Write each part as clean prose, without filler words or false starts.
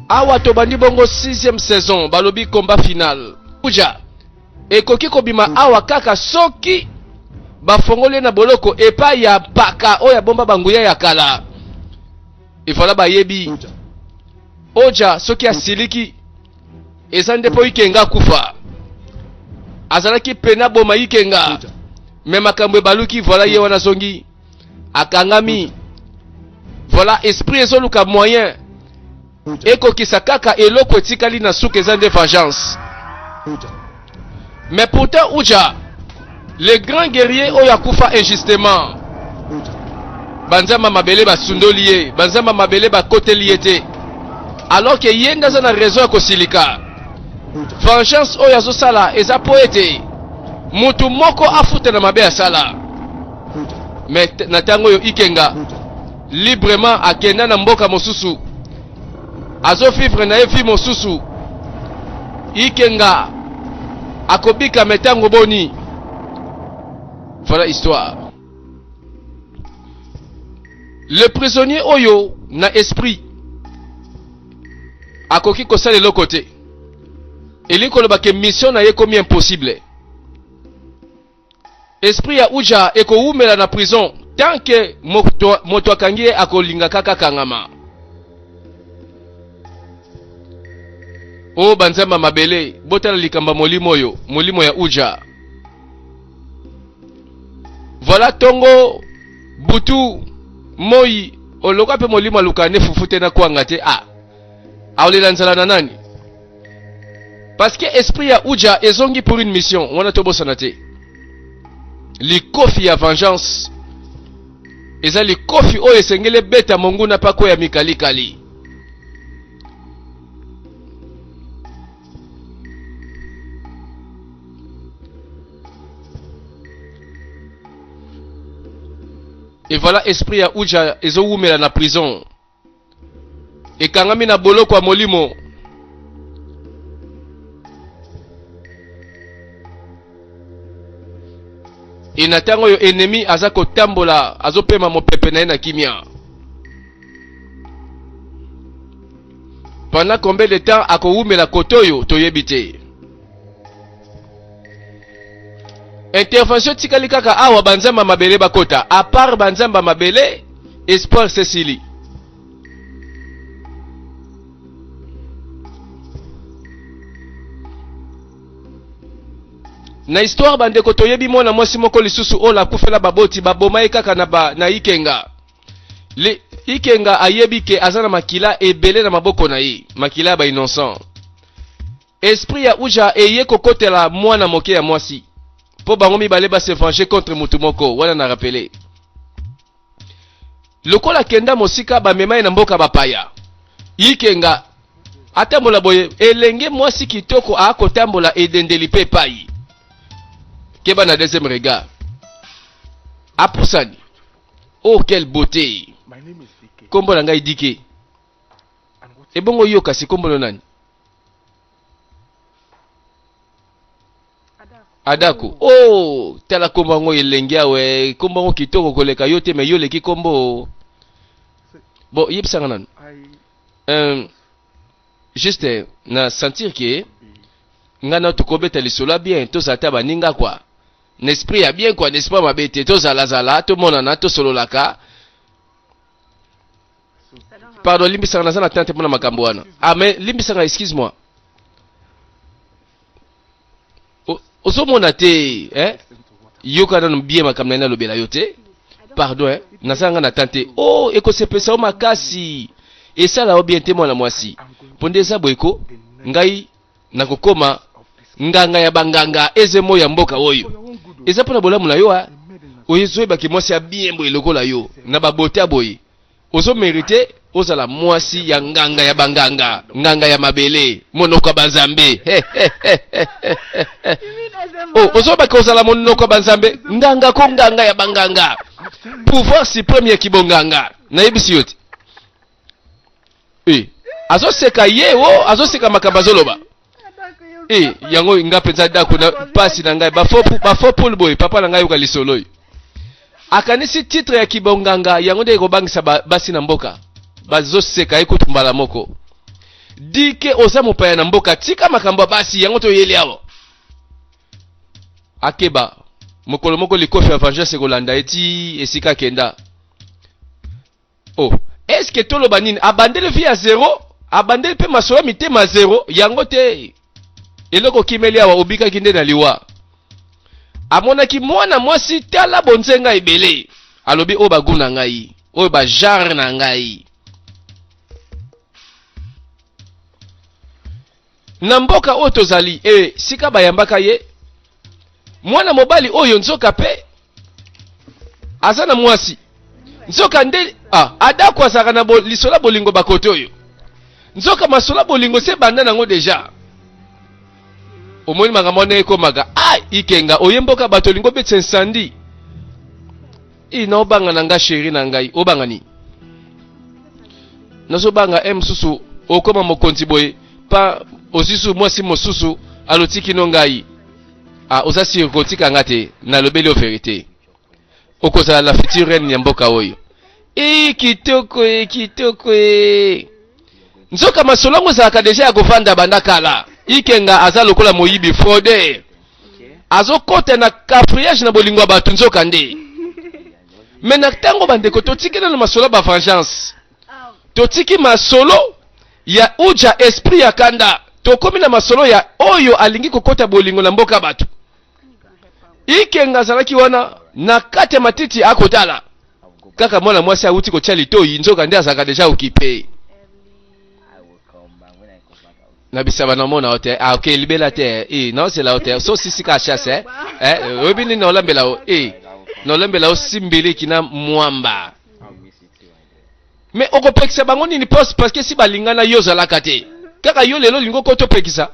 Awa tobandi bongo sixième saison, balobi combat final. Uja ekoki kobima awa kaka soki bafongoli ye na boloko epai ya mpaka oyo abomba banguya ya kala. Et voilà bayebi Oja soki asiliki eza nde mpo Ikenga akufa. Azalaki pene aboma Ikenga, me makambo ebaluki. Voilà ye wana azongi akangami. Voilà esprit ezoluka moyen ekokisa kaka eloko etikali na suka, eza nde vengeance. Mais pourtant Uja le grand guerrier oyo akufa injustement, banzamba mabele basundoli ye, banzamba mabele bakoteli ye te, alors que ye nde aza na raison ya kosilika. Vengeance oyo azosala eza mpo ete mutu moko afuta na mabe asala. Mais na ntango oyo Ikenga librement akenda na mboka mosusu, azovivre na ye vie mosusu. Ikenga akobika me ntango boni? Voilà histoire. Le prisonnier oyo na esprit akoki kosala eloko te, elingi koloba ke mission na ye ekomi impossible. Esprit ya Uja ekowumela na prison tant que moto, moto akangi ye akolinga kaka kangama. O banzambe ya mabele, botala likambo ya molimo oyo, molimo ya Uja. Voilà tongo butu moi oloka mpe molimo aluka ne fufu te na kwanga te. Ah, aolela nzala na nani? Parce que esprit ya Uja ezongi pour une mission, wana tobosana te. Likofi ya vengeance eza likofi oyo esengeli ebeta monguna mpe akwea mikalikali. Et voilà esprit ya Uja ezowumela na prison. Ekangami na boloko ya molimo. E na ntango oyo ennemi aza kotambola, azopema mopepe na ye na kimia. Pendant combien de temps akowumela kote oyo toyebi te. Intervention etikali kaka awa banzamba mabele bakota. À part banzamba mabele, espoir sesili. Na histoire bandeko toyebi mwana mwasi moko lisusu oyo akufela baboti baboma ye kaka na, ba, na Ikenga. Le, Ikenga ayebi ke aza na makila ebele na maboko na ye, makila ya ba innocent. Esprit ya Uja eye kokotela mwana moke ya mwasi mpo bango mibale ba se venger contre mutu moko wana na rappeler. Lokola akenda mosika bamema ye na mboka bapaya. Ikenga atambola boye elenge mwasi kitoko akotambola edendeli mpe epai. Keba na deuxième regard. Apusani. Oh quelle beauté. Kombo na ngai Dike. Ebongo yo kasi kombo no nani? Adako. Oh, tala kombo yango elenge awe, kombo yango kitoko koleka yo te, mais yo oleki kombo. Bon, yebisanga nanu. Juste na sentir que nga na tokobeta lisolo ya bien, tozala ata baninga quoi. Na esprit ya bien quoi, na esprit ya mabe te, tozala zala, tomonana, tosololaka. Pardon, limbisanga naza na temps te mpona makambo wana. Ah mais limbisanga, excuse moi. Ozomona te, eh? Yoka nanu bien makambo na ye nalobela yo te. Pardon, eh? Naza nga na temps te. Oh, ekosepesa yo makasi. Esala yo bien te mwana mwasi. Mpo nde eza boye ko, ngai nakokoma nganga ya banganga eze moi ya mboka oyo. Eza mpona bolamu na yo, ah. Ozoyebaki mwasi ya bien boye lokola yo, na babote ya boye. Ozo merite ozala mwasi ya nganga ya banganga, nganga ya mabele, monoko ya banzambe. Oh, ozobaki ozala monoko ya banzambe, nganga ko nganga ya banganga, pouvoir supreme ya kibonganga. Nayebisi yo te. Eh, azoseka ye o, azoseka makambo azoloba. Eh, yango nga mpenza dako na pasi na ngai, ba faux poule boye, papa na ngai yoka lisolo oyo. Akanisi titre ya kibonganga yango nde ekobangisa basi na mboka. Bazoseka ye kutu mbala moko. Dike oza mopaya na mboka, tika makambo ya basi yango toyeli awa. Akeba, mokolo moko likofi ya vengeance ekolanda ye ti esika akenda. Oh, est-ce que toloba nini? Abandeli vie ya zero, abandeli pe masolo ya mitema zero, yango te. Eloko okimeli awa obikaki nde na liwa. Amonaki mwana mwasi tala bonzenga ebele. Alobi oyo ba gout na ngai, oyo ba genre na ngai. Na mboka oyo tozali, e sika bayambaka ye, mwana mobali oyo nzoka pe aza na mwasi nzoka nde ah, adako azalaka na bo, lisolo ya bolingo bakote oyo nzoka masolo ya bolingo se banda nango deja omoni makambo wana ekomaka ah, ikenga oye mboka bato olingi obetisa incendie i naobanga na nga sheri na ngai obanga nini nazobanga e mosusu okoma mokonzi boye pa ozwi mwasi mosusu alotiki no ngai Ah, oza sur kotika nga te? Nalobeli yo verite. Okozala la future reine ya mboka oyo. E kitoko e kitoko e. Nzoka masolo yango ezalaka deja ya kovanda banda kala. Ikenga aza lokola moyibi fraudeur. Azokota na cafouillage na bolingo ya bato nzoka nde. Mais na tango bandeko totiki nano masolo ya ba vengeance. Totiki masolo ya uja esprit ya kanda tokomi na masolo ya oyo alingi kokota bolingo na mboka bato. Ikenga azalaki wana na kati ya matiti akotala kaka mwana mwasi awuti kotia litoyi, nzoka nde azalaka deja okipe na bisaba na mona yo te ah, ok libela te eh, naozela yo te so sisi ka chasse eh, eh, oyebi nini naolambela yo eh, naolambela yo simbiliki na mwamba Mais okopekisa bango nini pos parce que si balingana yo ozalaka te kaka yo lelo olingi okota opekisa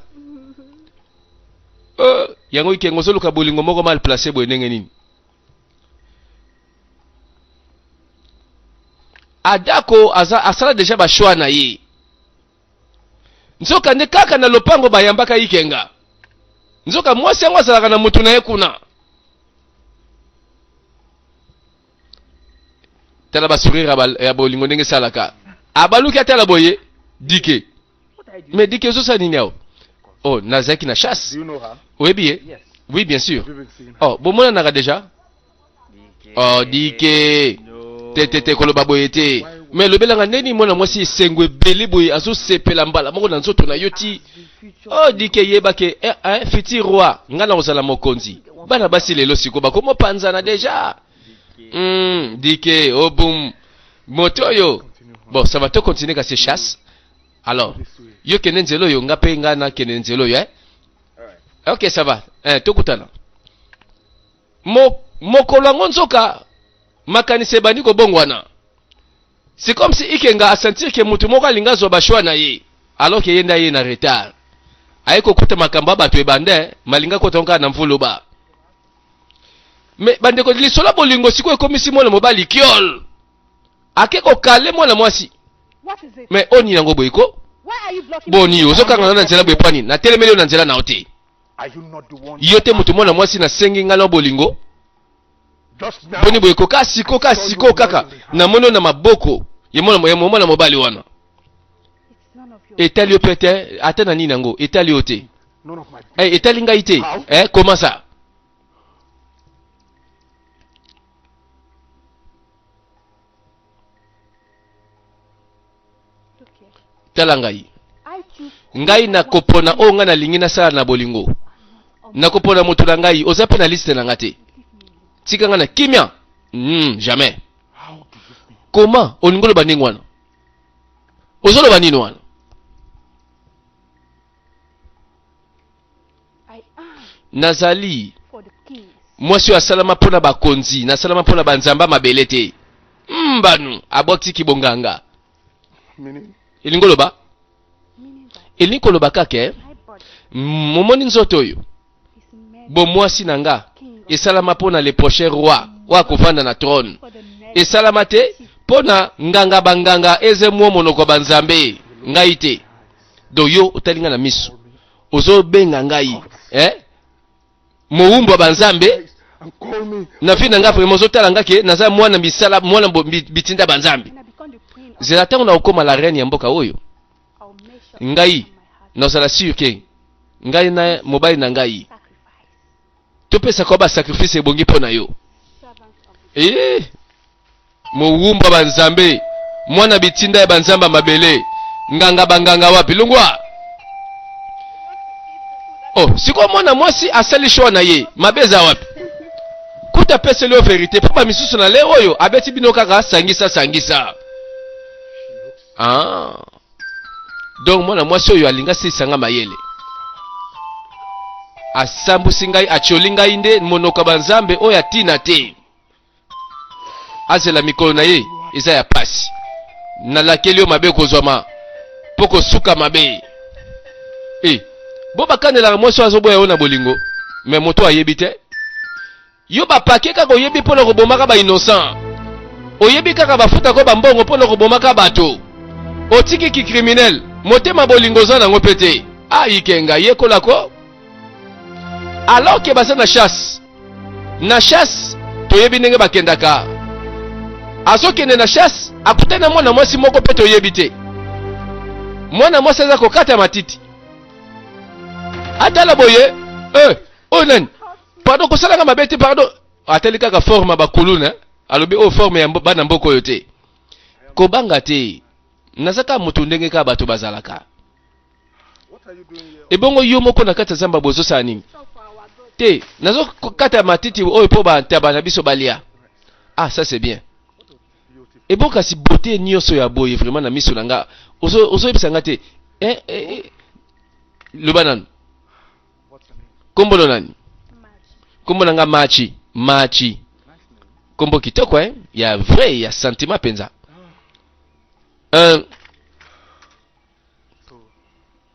euh, yango ikengo ozoluka bolingo moko mal place boye ndenge nini adako aza asala deja ba choix na ye nzoka nde kaka na lopango bayambaka ikenga nzoka mwasi yango azalaka na motu na ye kuna tala ba sourire ya bolingo ndenge esalaka abaluki atala boye dike mais dike ozosala nini awa oh nazalaki na chasse oyebi ye oui bien sûr oh bomonanaka déjà oh dike te te te koloba boye te mais lobelanga ndeni mwana mwasi esengo ebele boye azosepela mbala moko na nzoto na yo ti oh dike yeba ke eh, eh, futur roi ngai nakozala mokonzi bana basi lelo siko bakomopanzana deja dike oh boum moto oyo bon ça va to continuer kasi chasse alors yo kende nzela oyo nga mpe nga nakende nzela oyo eh? ok ça va eh, tokutana Mo, mokolo yango nzoka makanisi ebandi kobongwana c'est comme si ikenga asentir ke moto moko alingi azwa bachoix na ye alors ke ye nde aye na retard aye kokuta makambo ya bato ebanda malinga kota kaka na mvuluba Me bandeko lisolo ya bolingo sikoyo ekomisi mwana mobali kiol ake kokale mwana mwasi me oni yango boye ko boni ozokanga nga na nzela boye mpo nini natelemeli yo na nzela na yo te yo te moto mwana mwasi nasengi ngai na bolingo boni boye ko ka siko ka siko kaka namoni yo na maboko ya mwana mobali wana etali yo mpe te ata na nini yango etali yo te eh, etali ngai te eh, comment ça tala ngai ngai nakopona oyo ngai nalingi nasala na bolingo nakopona moto na ngai oza mpe na liste na ngai te tika ngai na kimia jamais comment olingi oloba ndenge wana ozoloba nini wana Nazali mwasi oyo asalama mpo na bakonzi, nasalama mpo na banzambe ya mabele te. Mbanu abwakisi kibonganga. Elingi oloba? Elingi koloba kaka eh? Momoni nzoto oyo bomwasi na nga esalama mpo na le prochain roi oyo akovanda na trône. Esalama te mpo na nganga banganga eze mwa monoko ya banzambe ngai te. Donc yo otali nga na miso ozo benga ngai eh mowumbu ya banzambe na vie na nga vraiment ozotala nga ke naza mwana misala mwana bitinda banzambe zela ntango na okoma la reine ya mboka oyo. Ngai nazala sur ke ngai na mobali na ngai topesaka yo basacrifice ebongi mpo na yo. Ee, mowumba banzambe, mwana bitinda ya banzambe ya mabele, nganga banganga wapi longwa. Oh, sikoyo mwana mwasi asali choix na ye, mabe eza wapi? Kuta apeseli yo verite mpo bamisusu na le oyo abeti bino kaka sangisa sangisa. Ah. Donc mwana mwasi oyo alinga asilisa nga mayele, asambusi ngai, atioli ngai nde monoko ya banzambe oyo atina te. Azela mikolo na ye eza ya pasi. Nalakeli yo mabe kozwama mpo kosuka mabe. E, bo bakanelaka mwasi oyo azoboya yo na bolingo, me moto ayebi te. Yo ba paquet kaka oyebi pona kobomaka ba innocent. Oyebi kaka bafutako ba mbongo pona kobomaka bato. Otiki ki criminel, motema bolingo oza nango pe te. Ah Ikenga yekola ko. Alors que baza na chasse. Na chasse toyebi ndenge bakendaka. Azokende na chasse akutani na mwana mwasi moko pe toyebi te. Mwana mwasi aza kokata matiti. Atala boye, eh, oyo nani? Pardon kosala nga mabe te pardon. Atali kaka forme ya bakuluna alobi oyo forme ya bana mboka oyo te. Kobanga te. Naza kaka moto ndenge kaka bato bazalaka. Ebongo yo moko na kati ya zamba bozosala nini? Te, nazo kata matiti oyo mpo bantaba na biso balia. Ah, ça c'est bien. Ebongo kasi beauté nyonso ya boye vraiment na miso na nga ozoyebisa nga te. Eh, eh, eh. Loba nanu. Kombo no nani? Kombo na nga Machi. Machi. Kombo kitoko eh? Ya vrai, ya sentiment penza.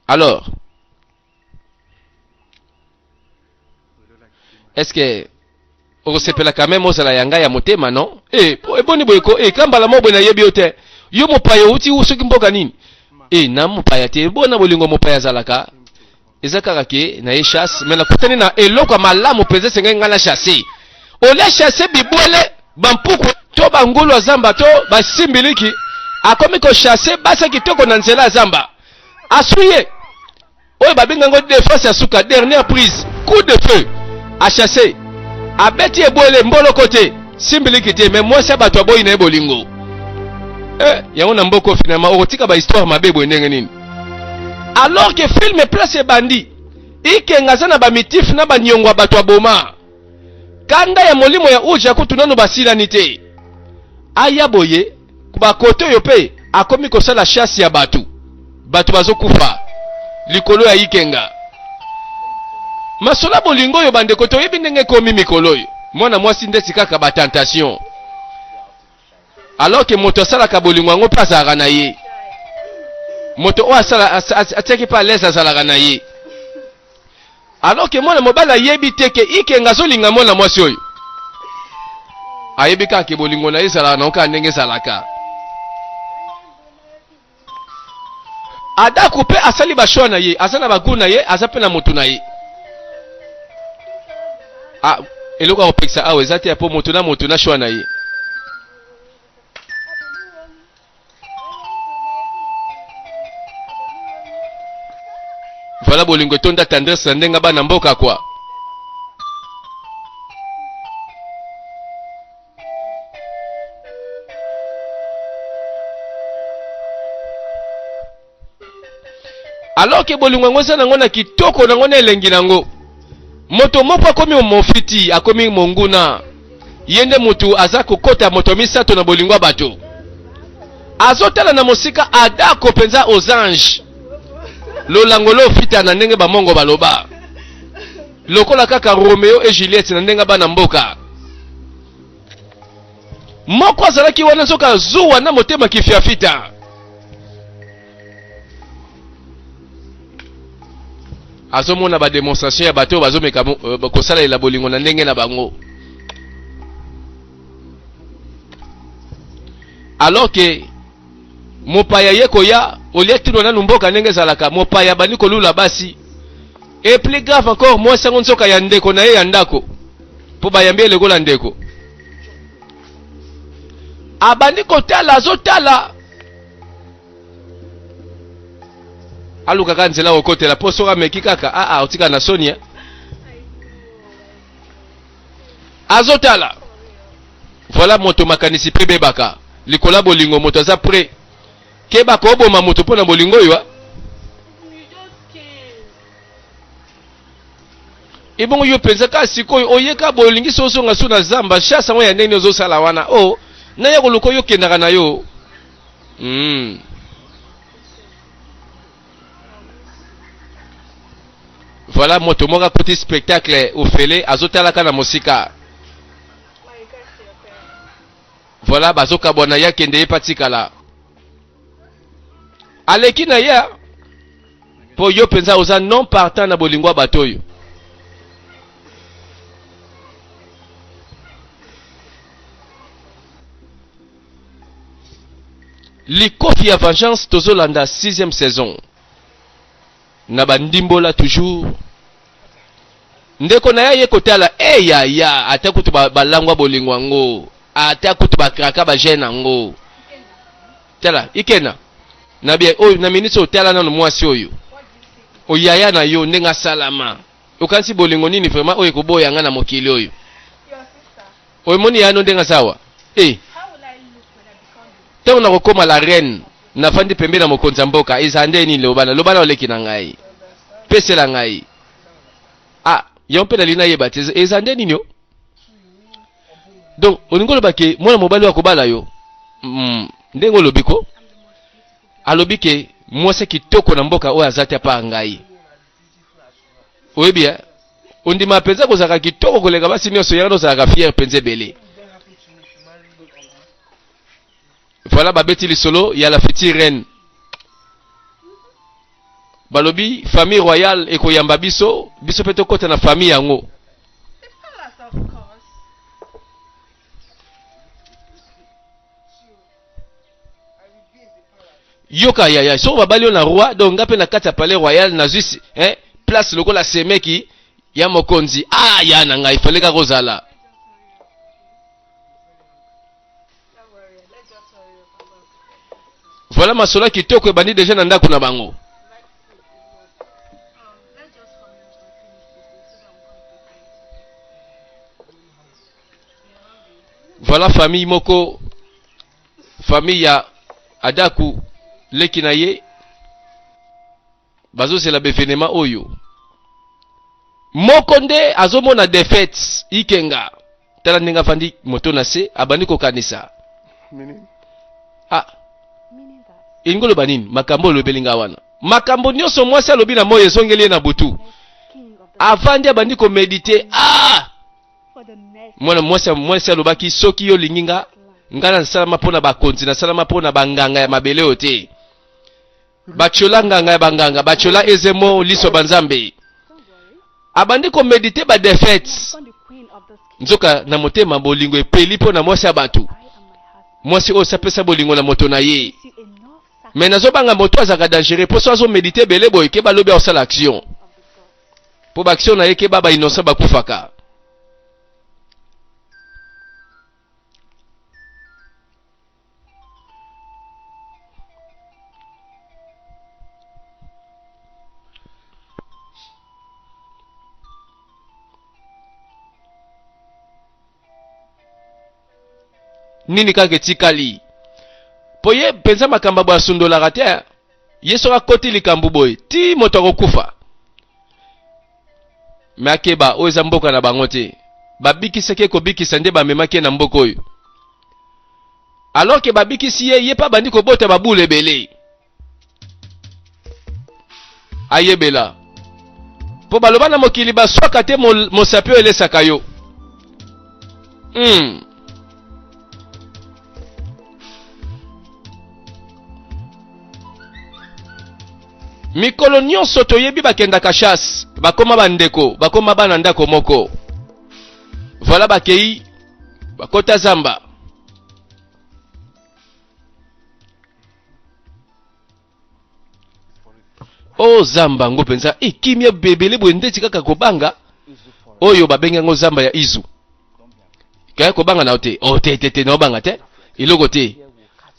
Alors, est-ce que okosepela quand même ozala ya ngai ya motema non? Eh, eboni boye ko, eh, kambala moko boye nayebi yo te. Yo mopaya outi soki mboka nini? Eh, na mopaya te. Bona bolingo mopaya azalaka. Eza kaka ke na ye chasse mais nakutani na eloko ya malamu mpenza esengaki ngai na chasse. Olia chasse bibwele bampuku to bangulu ya zamba to basimbiliki, akomi ko chasse basi ya kitoko na nzela ya zamba. Aswi ye oyo babengi yango defense ya suka, dernière prise, coup de feu, achasse, abeti ebwele mboloko te, simbiliki te, mais mwasi ya bato aboyi na ye bolingo. Eh, yango na mboko finalement okotika ba histoire mabe boye ndenge nini? Alors que film place ebandi, Ikenga aza na ba mitif na ba niongo ya bato aboma. Kanda ya molimo ya Uja kutu nanu basilani te. Aya boye ba kote oyo pe akomi kosala chasse ya bato. Bato bazokufa likolo ya Ikenga. Masolo ya bolingo oyo bandeko toyebi ndenge ekomi mikolo oyo. Mwana mwasi ndeti kaka ba tentation. Alors que moto asalaka bolingo yango mpe azalaka na ye. Moto oyo asala atiaki mpe à l'aise azalaka na ye. Alors que mwana mobali ayebi te ke Ikenga azolinga mwana mwasi oyo. Ayebi kaka ke bolingo na ye ezalaka na kaka ndenge ezalaka. Adaku mpe asali ba choix na ye, aza na ba goût na ye, aza mpe na moto na ye. Ah, eloko ya kopekisa awa eza te mpo moto na moto na choix na ye. Voilà bolingo etonda tendresse na ndenge bana mboka quoi. Alors que bolingo yango eza nango na kitoko nango na elengi nango, moto moko akomi mofiti, akomi monguna. Ye nde motu aza kokota moto misato na bolingo ya bato. Azotala na mosika adako mpenza aux anges, lolango lofita na ndenge bamongo baloba, lokola kaka Romeo et Juliette na ndenge bana mboka. Moko azalaki wana nzoka zuwa na motema kifiafita. Azomona ba demonstration ya bato oyo bazomeka euh, kosalela bolingo na ndenge na bango. Alors que mopaya ye koya olia tino nanu mboka ndenge ezalaka, mopaya abandi kolula basi. Et plus grave encore, mwasi yango nzoka ya ndeko na ye ya ndako, mpo bayambi ye lokola ndeko. Abandi kotala, azotala. Aluka kaka nzela kokotela mpo soki ameki kaka aa ah, otika na soni eh? Azotala. Voilà moto makanisi mpe bebaka likolo ya bolingo moto aza prêt keba koboma moto mpo na bolingo oyo ah. Ebongo yo mpenza kaka sikoyo oye kaka boye olingi so ozonga so na zamba chasse yango ya ndenge ozosala wana o oh, naya koluka oyo okendaka na yo mm. Voilà moto moko akoti spectacle ofele azotalaka na mosika. Voilà bazokabwana ye akende ye patikala. Aleki na ye po yo mpenza oza non partant na bolingo ya bato oyo. Likofi ya vengeance tozolanda 6e saison na ba ndimbola toujours ndeko na ye aye kotala e hey, yaya ata kutu balangwa ba bolingo yango ata kutu bakraka ba jeune yango tala ikena na bien oyo na minute oyo tala nano mwasi oyo oyaya na yo ndenge asalama okanisi bolingo nini vraiment oyo ekoboya nga na mokili oyo Omoni ya no ndenge aza awa? Eh. Tango nakokoma la reine, nafandi pembeni na mokonzi ya mboka, ezala nde nini lobana? Lobana oleki na ngai. Pesela ngai. Ah, yango mpe nalingi nayeba te, ezala nde nini o? Donc, olingi oloba ke mwana mobali oyo akobala yo? Mm, ndenge olobi ko? Alobi ke mwasi kitoko na mboka oyo aza te apart ngai. Oyebi eh? Ondima mpenza kozalaka kitoko koleka basi nyonso, yango ozalaka fier mpenza ebele. Voilà babeti lisolo ya la future reine. Balobi famille royale ekoyamba biso, biso mpe tokota na famille yango. Yoka yaya, soki babali yo na roi, donc nga mpe na kati ya palais royal nazwi eh, place lokola semeki ya mokonzi. Ah ya na ngai, fallait kaka ozala. Voilà masolo ya kitoko ebandi deja na ndako na bango. Voilà famille moko, famille ya Adaku leki na ye bazozela bevenema oyo moko nde azomona defaite ikenga tala ndenge afandi moto na se abandi kokanisa ah elingi oloba nini makambo olobeli nga wana makambo nyonso mwasi alobi na moi ezongeli ye na butu avandi abandi komedite ah Mwana mwasi mwasi alobaki, soki yo olingi nga, nga nasalama mpo na bakonzi, nasalama mpo na banganga ya mabele oyo te. Batiola nganga ya banganga, batiola ezemo liso ya banzambe. Abandi komedite ba defaites. Nzoka na motema bolingo epeli mpo na mwasi ya bato. Mwasi oyo sapesa bolingo na moto na ye. Mais nazobanga moto azalaka dangereux mpo so azomedite ebele boye ke balobi akosala action. Po ba action na ye keba ba innocent bakufaka. Nini kaka etikali po ye mpenza makambo boye asundolaka te Ye soki akoti likambu boye ti moto akokufa. Me akeba oyo eza mboka na bango te. Babikisaki ye kobikisa nde bamemaki ye na mboka oyo. Alors que babikisi ye, ye pe abandi kobota ba boule ebele. Ayebela. Po baloba na mokili baswaka te mosapi oyo elesaka yo. Hmm. Mikolo nyonso toyebi bakendaka chasse, bakoma bandeko, bakoma bana ndako moko. Voilà bakei bakota zamba. O oh, zamba yango mpenza ekimia eh, bebele boye ndeti kaka kobanga oyo babengi yango zamba ya izu. Kaya kobanga na yo te. Oh te te te na obanga te. Eloko te.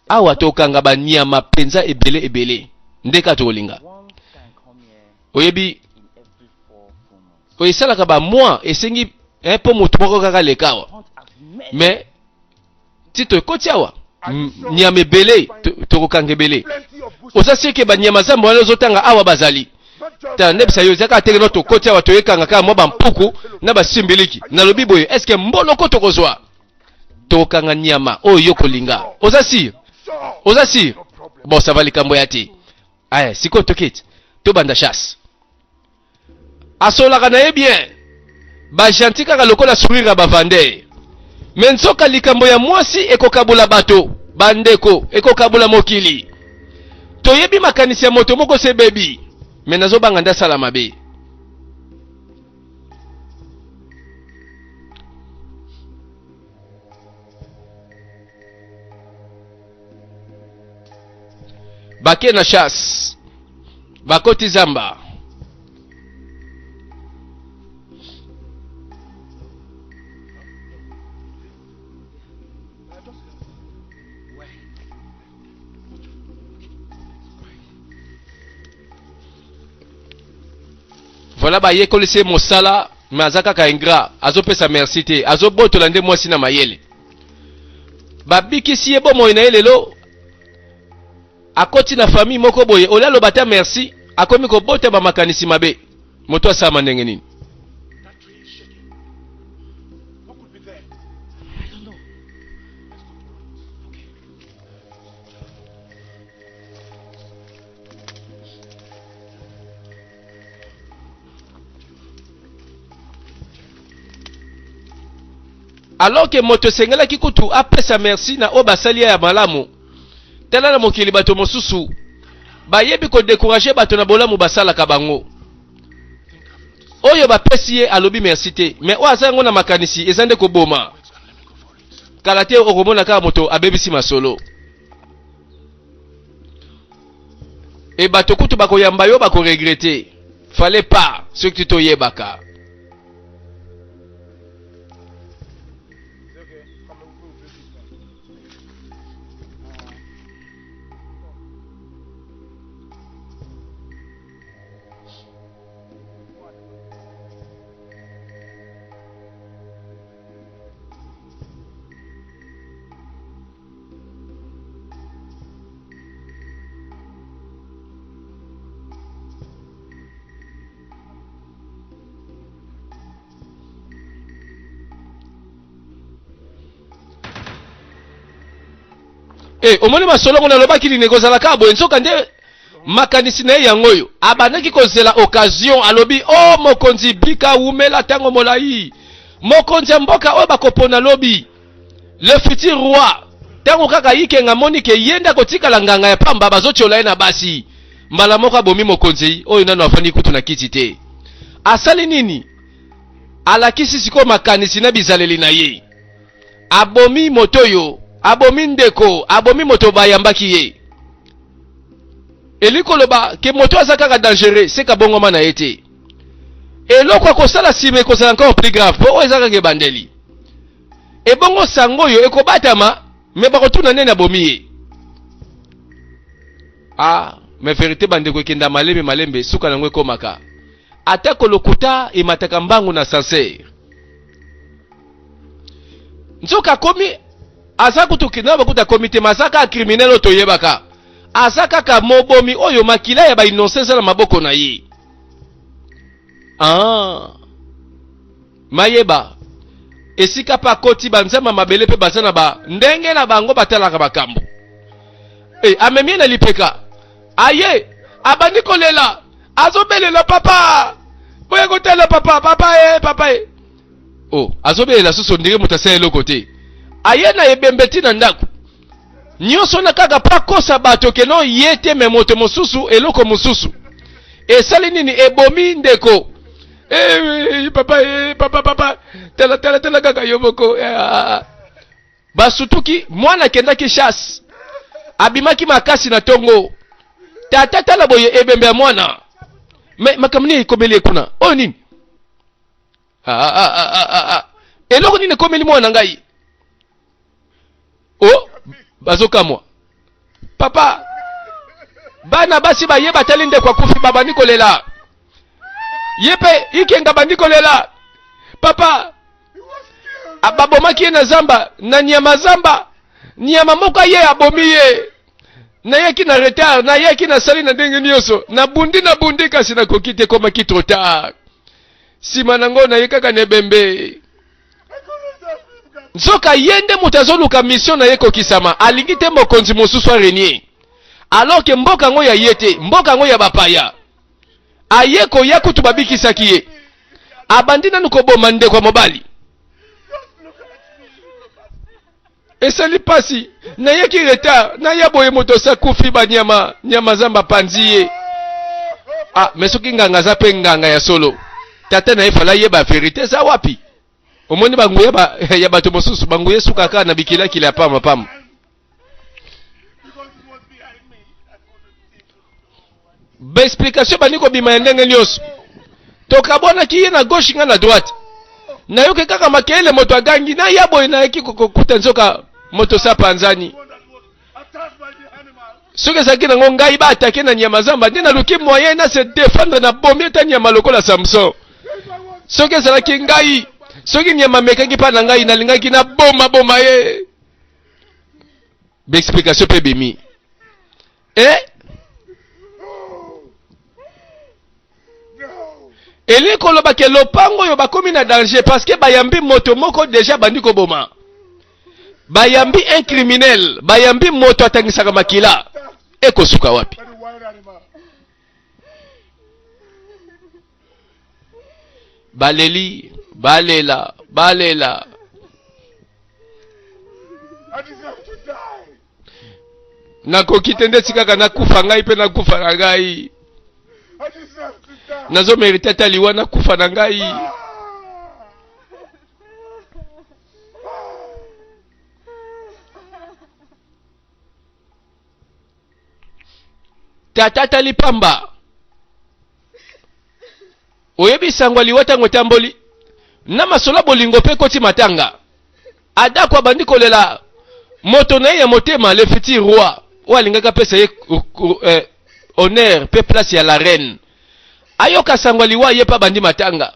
Awa tokanga ba nyama penza ebele ebele. Nde kaka tokolinga. Oyebi oyo esalaka ba mois esengi eh, mpo moto moko kaka aleka awa mais ti tokoti awa nyama ebele tokokanga ebele oza seke banyama zamba wana ozotanga awa bazali ta ndebisa yo eza kaka teke no tokoti awa toyekanga kaka mwa bampuku na basimbiliki nalobi boye eske mboloko tokozwa tokokanga nyama oyo yo kolinga oza sire oza sire bon sava likambo ya te Aya, sikoyo toketi tobanda chasse. Asololaka na ye bien, ba gentil kaka lokola sourire ya ba vendeur. Mais nzoka likambo ya mwasi ekokabola bato, ba ndeko, ekokabola mokili. Toyebi makanisi ya moto moko se bebi, mais nazobanga nde asala mabe. Bake na chasse, bakoti zamba. Voilà bayekolisi ye mosala mais aza kaka ingrat, azopesa merci te, azobotola nde mwasi na mayele. Babikisi ye bomoi na ye lelo akoti na famille moko boye, olia aloba ata merci, akomi kobota ba makanisi mabe. Moto asama ndenge nini? Alors que moto esengelaki kutu apesa merci na oyo basali ye ya malamu. Tala na mokili bato mosusu bayebi ko decourager bato na bolamu basalaka bango. Oyo bapesi ye alobi merci te, mais oyo aza yango na makanisi eza nde koboma. Kala te okomona kaka moto abebisi masolo. E bato kutu bakoyamba yo bako regretter. Fallait pas soki toyebaka. Eh, omoni masolo ngo nalobaki nini ekozala kaka boye nzoka nde makanisi na ye yango oyo abandaki kozela occasion alobi o oh, mokonzi bika wumela ntango molai mokonzi ya mboka oyo bakopona lobi Le futur roi, tango kaka Ikenga amoni ke ye nde akotikala nganga ya pamba, bazotiola ye na basi. Mbala moko abomi mokonzi oyo nanu afandi kutu na kiti te. Asali nini? Alakisi sikoyo makanisi na bizaleli na ye. Abomi moto oyo, abomi ndeko, abomi moto bayambaki ye. Elingi koloba ke moto aza kaka dangereux, seka bongoma na ye te. Eloko akosala nsima ekozala encore plus grave, po oyo eza kaka ebandeli. Ebongo sango oyo ekobatama mais bakotuna nani abomi ye. Ah, mais verite bandeko ekenda malembe malembe suka nango ekomaka. Atako lokuta emataka mbangu na ascenseur. Nzoka akomi aza kutu na bakuta akomi te, mais aza kaka criminel oyo toyebaka. Aza kaka mobomi oyo makila ya ba innocent eza na maboko na ye. Ah. Mayeba esika pe akoti ba nzambe mabele pe baza na ba ndenge na bango batalaka makambo. Eh, amemi ye na lipeka. Aye, abandi kolela, azobelela papa. Boya kotala papa, papa eh, papa eh. Oh, azobelela susu ndenge moto asala eloko te. Aye na ebembe ti na ndako. Nyonso na kaka po akosa bato ke non ye te me moto mosusu eloko mosusu. Esali nini? Ebomi ndeko. Eh, eh, papa eh, papa papa tala tala tala kaka yo moko eh, ah, ah. Basutuki mwana akendaki chasse abimaki makasi na tongo tata tala boye ebembe ya mwana me makambo nini ekomeli ye kuna oyo nini ah, ah, ah, ah, ah, ah. Eloko nini ekomeli mwana ngai o oh, bazokamwa papa bana basi baye batali ndeko akufi babandi kolela. Ye mpe Ikenga abandi kolela. Papa, babomaki ye na zamba, na nyama zamba. Nyama moko aye abomi ye. Nayaki na retard, nayaki nasali na ndenge nyonso. Nabundi, nabundi kasi nakoki te, ekomaki trop tard. Sima nango naye kaka na ebembe. Nzoka ye nde moto azoluka mission na ye ekokisama, alingi te mokonzi mosusu a renier. Alors que mboka yango ya ye te, mboka yango ya bapaya. Aye koya kutu babikisaki ye. Abandi nanu koboma ndeko ya mobali. Esali pasi, nayaki retard, naya boye moto asi akufi ba nyama, nyama zamba panzi ye. Ah, mais soki nganga aza pe nganga ya solo, tata na ye fala ayeba verite eza wapi? Omoni ba nguya ba, ya bato mosusu, ba nguya esuka kaka na bikilakila ya pamba pamba. Ba explication ebandi kobima ya ndenge nyonso. Tokabwanaki ye na gauche nga na droite. Nayoki kaka makelele moto agangi naya boye nayaki kokuta nzoka moto sa panzani. Soki ezalaki nango ngai ba atake na nyama zamba nde naluki moyen na se defendre na bomi ata nyama lokola Samson. Soki ezalaki ngai, soki nyama amekaki mpa na ngai nalingaki na boma boma ye. Ba explication pe ebimi. Eh? Elingi koloba ke lopango oyo bakomi na danger parce que bayambi moto moko deja bandi koboma. Bayambi un criminel, bayambi moto atangisaka makila. Ekosuka wapi? Baleli, balela, balela. Nakoki te ndeti kaka nakufa ngai mpe nakufa na ngai. Nazo merite ata liwa nakufa na ngai. Tata atali pamba. Oyebi sango ya liwa ntango etamboli na masolo ya bolingo mpe ekoti matanga. Adako abandi kolela moto na ye ya motema le futur roi oyo alingaki apesa ye eh, honneur mpe place ya la reine. Ayoka sango ya liwa ye mpe abandi matanga.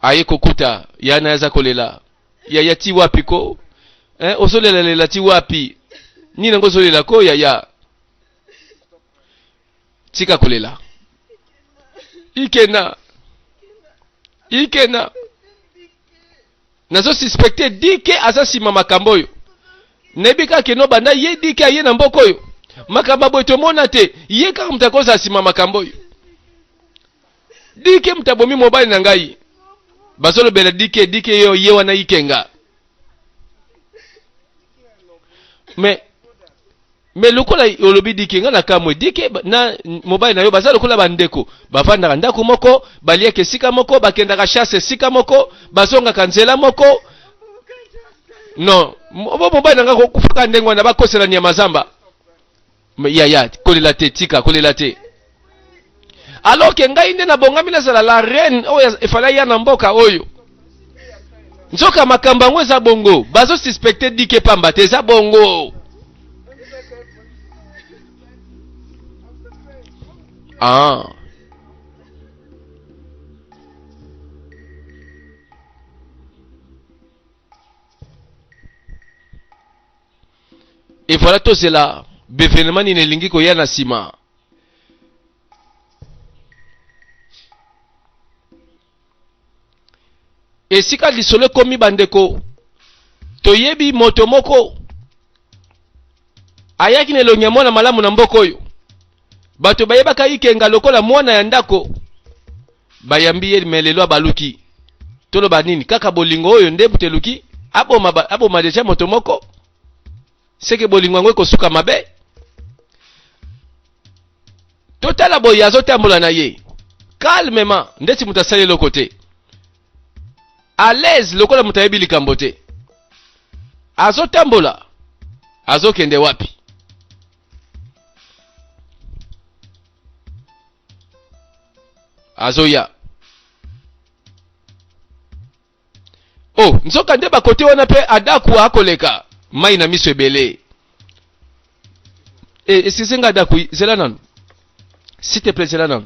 Aye kokuta yana aza kolela yaya ti wapi ko eh, ozolelalela ti wapi nini yango ozolela ko yaya tika kolela ikena ikena nazo suspecte dike aza nsima makambo oyo nayebi kaka keno banda ye dike aye na mboka oyo makambo ya boye tomona te ye kaka moto akozala nsima makambo oyo dike moto abomi mobali na ngai bazolobela dike dike yo ye wana ikenga mais Mais lokola olobi dike nga na kamwe dike na mobali na yo baza lokola bandeko bavandaka ndako moko baliaka esika moko bakendaka chasse esika moko bazongaka nzela moko non bo mobali na nga kokufaka ndenge wana bakosela nyama zamba yaya kolela te tika kolela te alors ke ngai nde nabongami nazala la reine oyo efale aya na mboka oyo nzoka makambo yango eza bongo bazo suspecte dike pamba te eza bongo ah. Et voilà tozela bevenement nini elingi koya na nsima Esika lisolo ekomi bandeko, toyebi moto moko ayaki na elongi ya mwana malamu na mboka oyo. Bato bayebaka Ikenga lokola mwana ya ndako. Bayambi ye me lelo abaluki. Toloba nini? Kaka bolingo oyo nde moto eluki aboma, aboma deja moto moko. Seke bolingo yango ekosuka mabe. Totala boye azotambola na ye calmement ndeti moto asali eloko te, à l'aise lokola moto ayebi likambo te. Azotambola, azokende wapi? Azoya. Oh, nzoka nde bakote wana pe Adaku akoleka mai na miso ebele. Eh, excuse nga Adaku, zela nanu. S'il te plaît, zela nanu.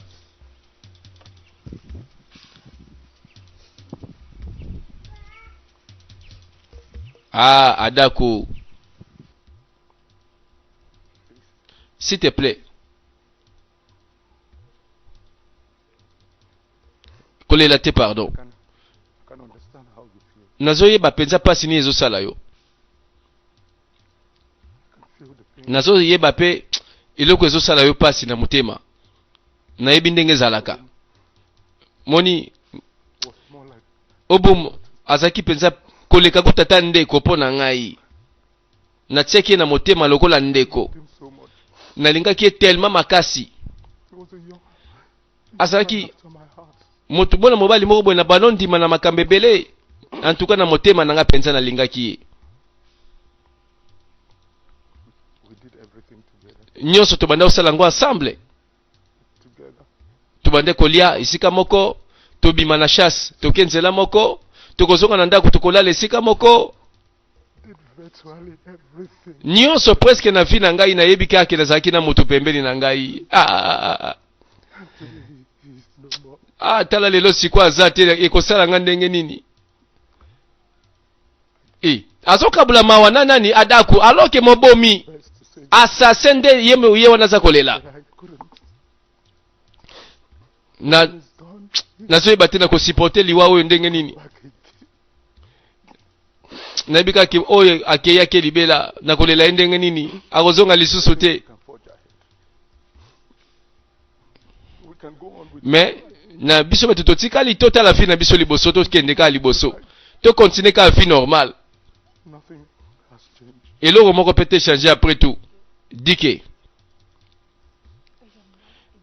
Ah, Adako. S'il te plaît. Kolela te pardon. Nazoyeba mpenza mpasi nini ezosala yo. Nazoyeba mpe eloko ezosala yo mpasi na motema. Nayebi ndenge ezalaka. Moni Obum azalaki mpenza koleka kutu ata ndeko mpo na ngai. Natiaki ye na motema lokola ndeko. Nalingaki ye tellement makasi. Azalaki moto mwana mobali moko boye na bano ndima na makambo ebele. En tout cas na motema na ngai mpenza nalingaki ye. Nyonso tobanda kosala yango ensemble. Tobande kolia esika moko, tobima na chasse, toke nzela moko, tokozonga na ndako tokolala esika moko. Nyonso presque na vie na ngai nayebi kaka ke nazalaki na moto pembeni na ngai. Ah, ah, ah, ah. Ah, tala lelo sikoyo aza te, ekosala nga ndenge nini? Eh, azokabula mawa na nani Adaku alors que mobomi assassin nde ye, ye wana aza kolela. Na nazoyeba te na kosupporter liwa oyo ndenge nini. Nayebi kaka oyo akei ake libela, nakolela ye ndenge nini, akozonga lisusu te. Mais na biso bato totikali totala vie na biso liboso, tokende kaka liboso, tokontinue kaka vie normale. Eloko moko pe te changer après tout. Dike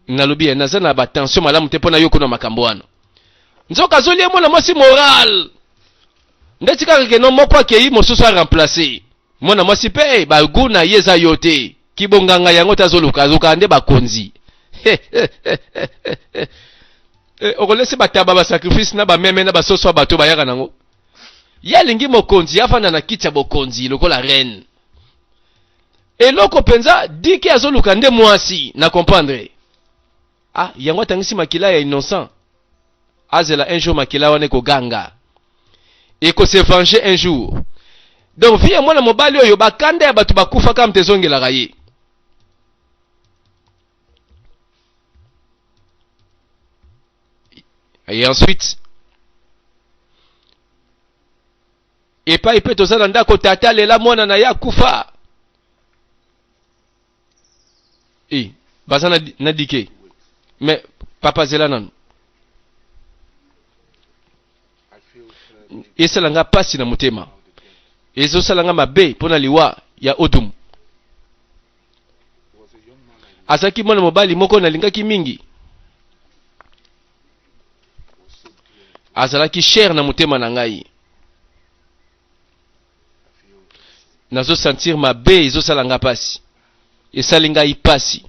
nalobi ye naza na ba tension malamu te mpo na yo kuna makambo wana. Nzoka azolia mwana mwasi moral ndeti kaka keno moko akei mosusu a remplacer mwana mwasi pe ba gout na ye eza yo te kibonganga yango te azoluka azoluka nde bakonzi. Eh, okolesi bataba ba sacrifice na bameme na basoso ya bato bayaka nango. Ye alingi mokonzi afanda na kiti ya bokonzi lokola reine. Eloko mpenza dike azoluka nde mwasi na comprendre. Ah, yango atangisi makila ya innocent. Azela un jour makila wana ekoganga. Eko se venger un jour. Donc vie ya mwana mobali oyo bakanda ya bato bakufa kaka moto ezongelaka ye. Et ensuite epai mpe toza na ndako tata alela mwana na ye akufa. Eh, baza na, na dike. Mais papa zela nanu. Esala nga pasi na motema. Ezosala nga mabe mpo na liwa ya Odum. Azalaki mwana mobali moko nalingaki mingi. Azalaki cher na motema na ngai. Nazo sentir mabe ezosala nga pasi. Esali ngai pasi.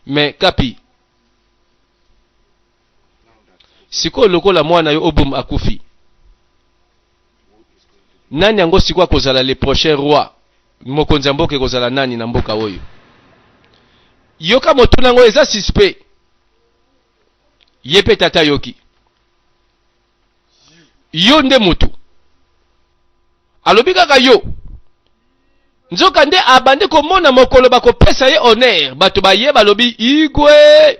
Mais Kapi, sikoyo lokola mwana yo Obum akufi, nani yango sikoyo akozala le prochain roi? Mokonzi ya mboka ekozala nani na mboka oyo? Yoka motuna yango eza suspect. Ye pe tata ayoki. Yo nde mutu. Alobi kaka yo. Nzoka nde abandi komona mokolo bakopesa ye honneur. Bato baye balobi igwe.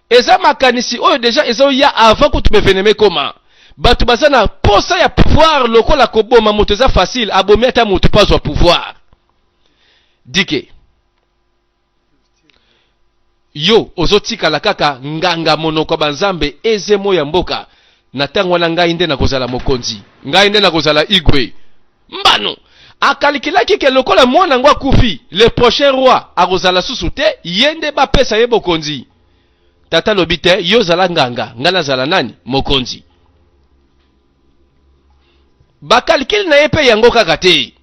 Eza makanisi oyo deja ezoya avant kutu bevenema ekoma. Bato baza na posa ya pouvoir lokola koboma moto eza facile, abomi ata moto po azwa pouvoir. Dike. Yo ozotikala kaka nganga monoko ya banzambe ezemo ya mboka. Na tango wana ngai nde nakozala mokonzi. Ngai nde nakozala igwe. Mbano! Akalikilaki ke lokola mwana yango akufi, le prochain roi akozala susu te, ye nde bapesa ye bokonzi. Tata alobi te, yo zala nganga, ngai nazala nani? Mokonzi. Ba calcul na ye pe yango kaka te.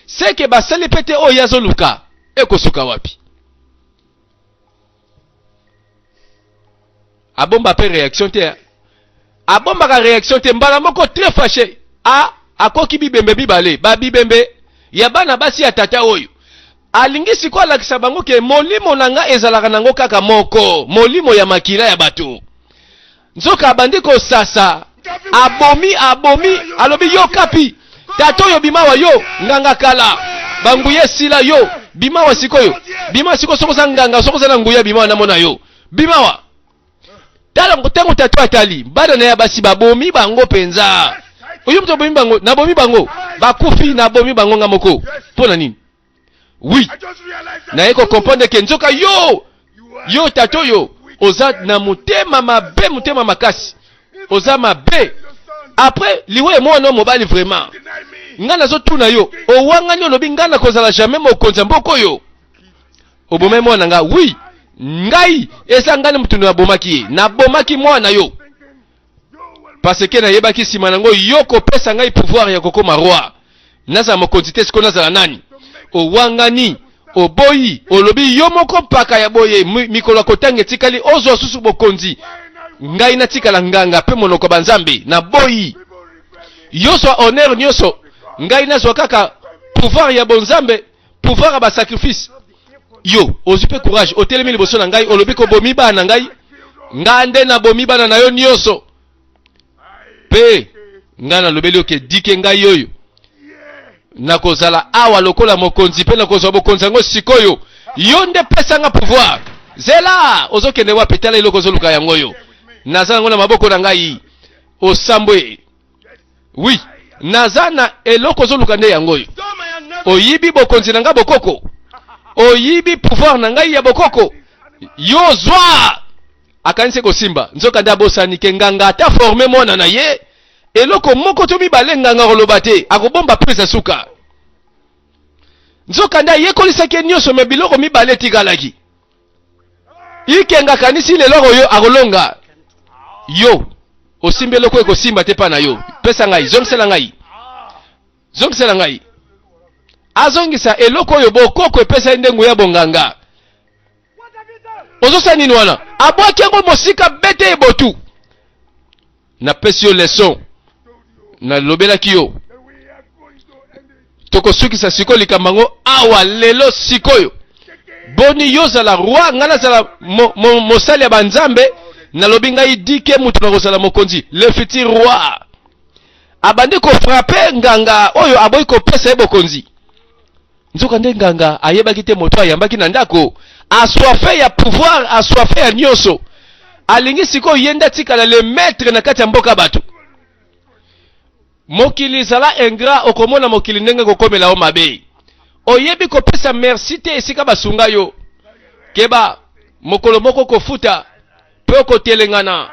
Seke basali pe te oyo ye azoluka, ekosuka wapi? Abomba pe reaction te. Abombaka reaction te, mbala moko très fâché. A akoki bibembe mibale, ba bibembe ya bana basi ya tata oyo. Alingi sikoyo alakisa bango ke molimo na nga ezalaka nango kaka moko, molimo ya makila ya bato. Nzoka abandi kosasa, abomi, abomi, alobi yo kapi, tata oyo bimawa yo, nganga kala, banguya esila yo, bimawa sikoyo, bimawa sikoyo soki oza nganga, soki oza na nguya bimawa namona yo, bimawa. Tala ntango tata atali bana na ya basi babomi bango mpenza. Oyo moto abomi bango, nabomi bango, bakufi, nabomi bango nga moko. Mpo na nini? Oui, naye ko comprendre ke nzoka yo yo tata oyo oza na motema mabe, motema makasi, oza mabe. Après liwa ya mwana mobali vraiment, nga nazotuna yo, owangani olobi nga nakozala jamais mokonzi ya mboka oyo, obomai mwana nga. Oui, ngai eza ngai moto nabomaki ye, nabomaki mwana yo parce que nayebaki nsima nango yo kopesa ngai pouvoir ya kokoma roi, nazala mokonzi te, sikoyo nazala nani? Owangani, oboyi, olobi yo moko mpaka ya boye, mikolo ya kotanga etikali, ozwa susu bokonzi, ngai natikala nganga mpe monoko ya banzambe, naboyi. Yo zwa honneur nyonso, ngai nazwa kaka pouvoir ya bonzambe, pouvoir ya basacrifice. Yo ozwi mpe courage, otelemi liboso na ngai, olobi kobomi bana na ngai, ngai nde nabomi bana na yo nyonso, mpe ngai nalobeli yo ke dike ngai oyo nakozala awa lokola mokonzi mpe nakozwa bokonzi yango sikoyo. Yo nde pesa nga pouvoir. Zela, ozokende wapi? Tala eloko ozoluka yango oyo naza yango na maboko na ngai. Osambwe. Oui, naza na eloko ozoluka nde yango oyo. Oyibi bokonzi na ngai bokoko, oyibi pouvoir na ngai ya bokoko, yo zwa. Akanisi kosimba, nzoka nde abosani ke nganga ata forme mwana na ye eloko moko to mibale, nganga akoloba te, akobomba prise ya suka. Nzoka nde ayekolisaki ye nyonso, me biloko mibale etikalaki. Ikenga akanisi lelo oyo akolonga. Yo osimbi eloko ekosimba te mpa na yo, pesa ngai, zongisela ngai, zongisela ngai. Azongisa eloko oyo bokoko epesa ye nde nguya bonganga. Ozosala nini wana? Abwaki yango mosika, bete ebotu. Napesi yo leson, nalobelaki yo, tokosukisa sikoyo likambo yango awa lelo sikoyo. Boni yo ozala roi, ngai nazala mo, mo, mosali ya banzambe. Nalobi ngai dike moto nakozala mokonzi, le futur roi. Abandi kofrape nganga oyo aboyi kopesa ye bokonzi. Nzokande nganga ayebaki te moto ayambaki na ndako aswafe ya pouvoir, aswafe ya nyonso. Alingi sikoyo ye nde atikala le maître na kati ya mboka bato. Mokili zala ingrat, okomona mokili ndenge kokomela yo mabe. Oyebi kopesa merci te esika basunga yo. Keba, mokolo moko kofuta mpe okotelengana.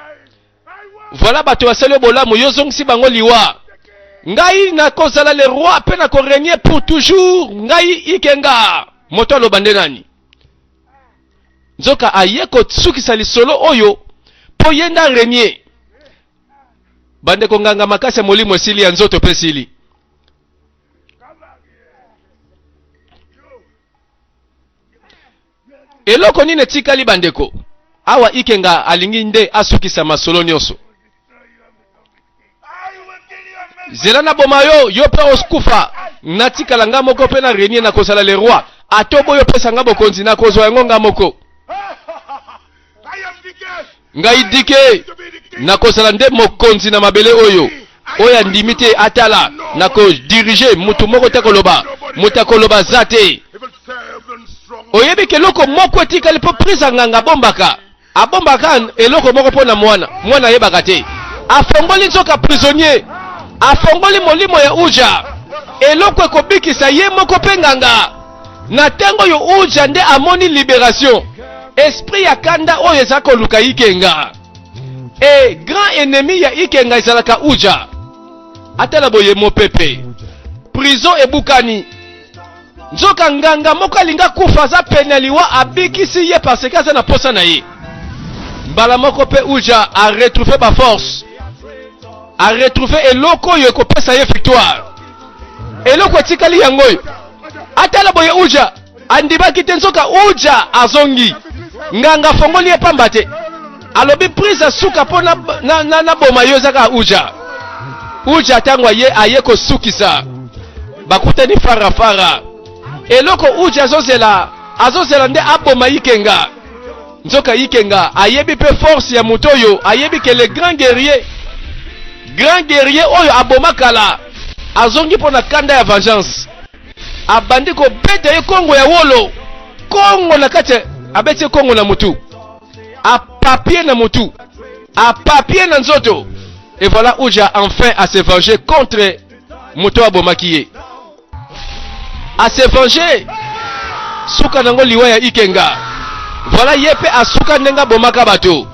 Voilà bato basali yo bolamu, yo ozongisi bango liwa. Ngai nakozala le roi mpe nakorenie pour toujours. Ngai Ikenga. Moto aloba nde nani? Nzoka aye kosukisa lisolo oyo mpo ye nde arenie. Bandeko, nganga makasi ya molimo esili, ya nzoto mpe esili. Eloko nini etikali bandeko? Awa Ikenga alingi nde asukisa masolo nyonso. Zela na boma yo, yo mpe oskufa. Natikala nga moko mpe na renie, nakozala le roi. Ata oboyi opesa nga bokonzi, nakozwa yango nga moko. Ngai dike nakozala nde mokonzi na mabele oyo. Oyo andimi te atala, nakodirige motu moko te akoloba, moto akoloba aza te. Oyebi ke eloko moko etikali mpo prise ya nganga abombaka, abombaka eloko moko mpo na mwana, mwana ayebaka te. Afongoli nzoka prisonnier, afongoli molimo ya Uja, eloko ekobikisa ye moko mpe nganga. Na ntango oyo Uja nde amoni liberation, esprit ya kanda oyo eza koluka Ikenga. E grand ennemi ya Ikenga ezalaka Uja. Atala boye mopepe, prison ebukani. Nzoka nganga moko alinga kufa, aza pene ya liwa, abikisi ye parce que aza na posa na ye. Mbala moko mpe Uja a retrouver ba force, a retrouver eloko oyo ekopesa ye victoire. Eloko etikali yango oyo. Atala boye Uja andimaki te, nzoka Uja azongi. Nganga afongoli ye pamba te, alobi prise ya suka mpo na, na, na, na boma yo eza kaka Uja. Uja ntango aye, aye kosukisa, bakutani fara fara. Eloko Uja azozela, azozela nde aboma Ikenga. Nzoka Ikenga ayebi mpe force ya moto oyo, ayebi ke le grand guerrier, grand guerrier oyo aboma kala, azongi mpo na kanda ya vengeance. Abandi kobeta ye kongo ya wolo, kongo na kati, abeti ye kongo na mutu, apapie na mutu, apapie na nzoto. Et voilà Uja enfin à se venger contre moto abomaki ye. A se venger. Suka nango liwa ya Ikenga. Voilà ye pe asuka ndenge abomaka bato.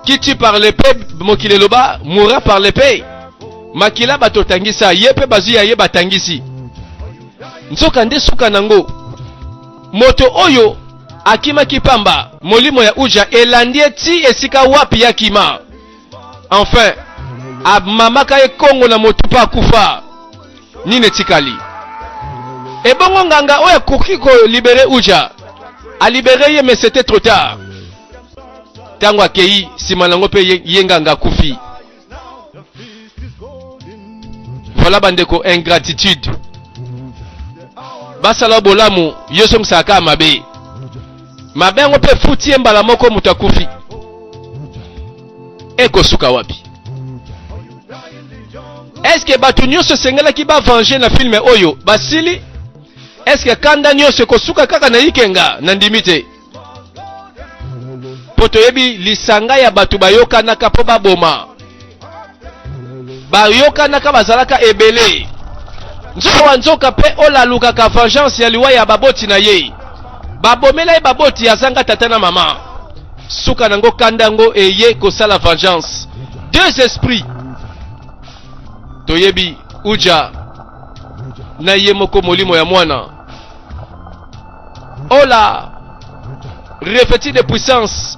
Qui tue par l'épée, mokili eloba, mourra par l'épée. Makila bato tangisa, ye pe bazwi ya ye batangisi. Nzoka nde suka nango. Moto oyo akimaki pamba, molimo ya Uja elandi ye ti esika wapi ya kima. Enfin, amamaka ye kongo na motu mpe akufa. Nini etikali? Ebongo nganga oyo akoki ko libere Uja, a libere ye mais c'était trop tard. Tango akei sima nango mpe ye, ye nganga akufi. Voilà bandeko ingratitude. Basala bolamu, yo zongisaka kaka mabe. Mabe yango mpe efuti ye mbala moko moto akufi. Ekosuka wapi? Est-ce que bato nyonso esengelaki ba venger na film oyo basili? Est-ce que kanda nyonso ekosuka kaka na Ikenga? Nandimi te. Mpo toyebi lisanga ya bato bayokanaka mpo baboma. Bayokanaka bazalaka ebele. Nzoka wa nzoka mpe olalukaka vengeance ya liwa ya baboti na ye. Babomela ye baboti azanga tata na mama. Suka nango kanda yango eye kosala vengeance. Deux esprits. Toyebi Uja na ye moko molimo ya mwana. Ola revêtu de puissance,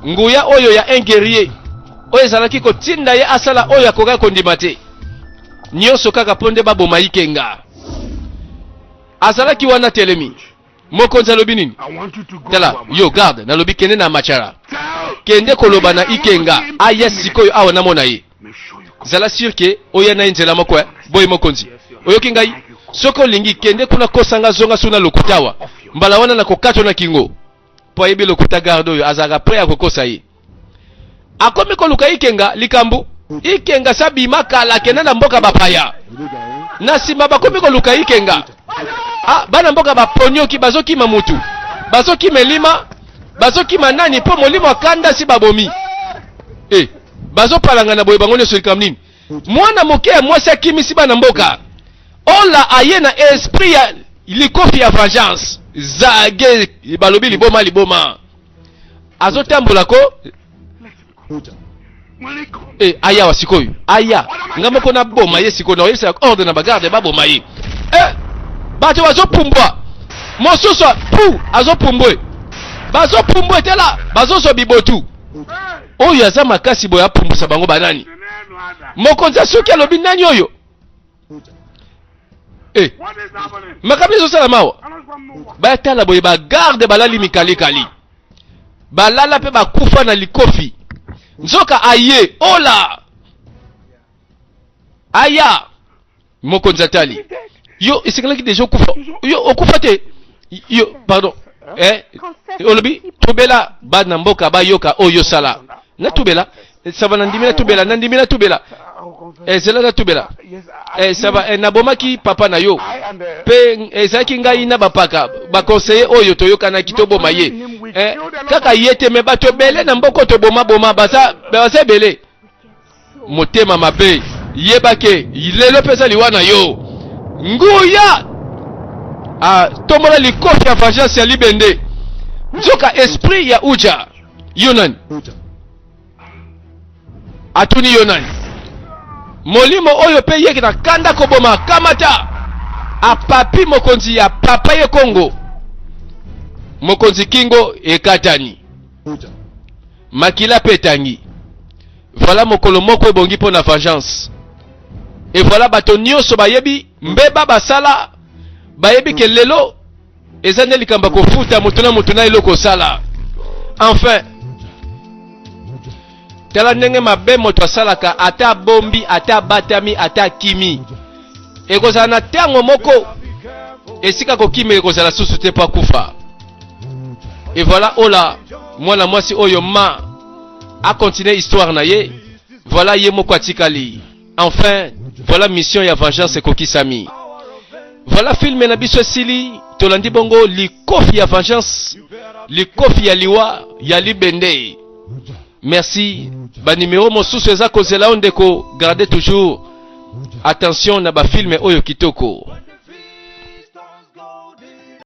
nguya oyo ya un guerrier oyo ezalaki kotinda ye asala oyo akokaki kondima te. Nyonso kaka mpo nde baboma Ikenga. Azalaki wana telemi. Mokonzi alobi nini? Tala, yo garde, nalobi kende na Machara. Kende koloba na Ikenga, aya sikoyo awa namona ye. Zala sur ke oya na ye nzela moko eh. Boye mokonzi. Oyoki ngai? Soki olingi kende kuna kosa nga zonga suna lokuta awa. Mbala wana nakokata na kingo. Po ayebi lokuta garde oyo azalaka prêt ya kokosa ye. Akomi koluka Ikenga likambo. Ikenga sa bima kala akenda na mboka bapaya. Na sima bakomi koluka Ikenga. Ah, bana mboka baponioki bazokima mutu. Bazokima elima, bazokima nani po molimo akanda si babomi. Eh, bazopalangana boye bango nyonso likambo nini? Mwana moke ya mwasi akimisi bana mboka. Ola aye na esprit ya likofi ya vengeance. Zage balobi liboma liboma. Azotambola ko eh, aya wa sikoyo aya nga moko naboma ye sikoyo nakoyebisa ordre na bagarde baboma ye eh, bato bazopumbwa mosusu pu azopumbwe bazopumbwe tala bazozwa bibotu oyo aza makasi boye apumbwisa bango banani mokonzi asuki alobi nani oyo Eh, makambo ezosala mawa batala boye bagarde balali mikalikali balala mpe bakufa na likofi nzoka aye ola aya mokonzi atali yo esengelaki deja okufa yo okufa te yo pardon eh, olobi tubela bana mboka bayoka oyo osala natubela sava nandimi natubela nandimi natubela ezela eh, natubela eh, sava eh, nabomaki papa na yo mpe ezalaki ngai na bapaka bakonseyer oyo toyokanaki toboma ye eh, kaka ye te me bato ebele na mboka tobomaboma baza, baza ebele motema mabe yeba ke lelo mpe eza liwa na yo nguya atombola likofi ya vengeance ya libende nzoka esprit ya uja yo nani atuni yo nani molimo oyo mpe yeke na kanda koboma kamata apapi mokonzi ya papa ye kongo mokonzi kingo ekatani makila mpe etangi voilà mokolo moko ebongi mpo na vengeance et voilà bato nyonso bayebi mbeba basala bayebi ke lelo eza nde likambo ya kofuta moto na moto na eloko osala enfin tala ndenge mabe moto asalaka ata abombi ata abatami ata akimi ekozala na ntango moko. Esika kokima ekozala susu te mpo akufa. Et voilà ola mwana mwasi oyo ma a continuer histoire na ye. Voilà ye moko atikali. Enfin, voilà mission ya vengeance ekokisami. Voilà film na biso esili, tolandi bongo likofi ya vengeance, likofi ya liwa ya libende. Merci. Ba numéro mosusu eza kozela yo ndeko, gardez toujours attention na ba film oyo kitoko.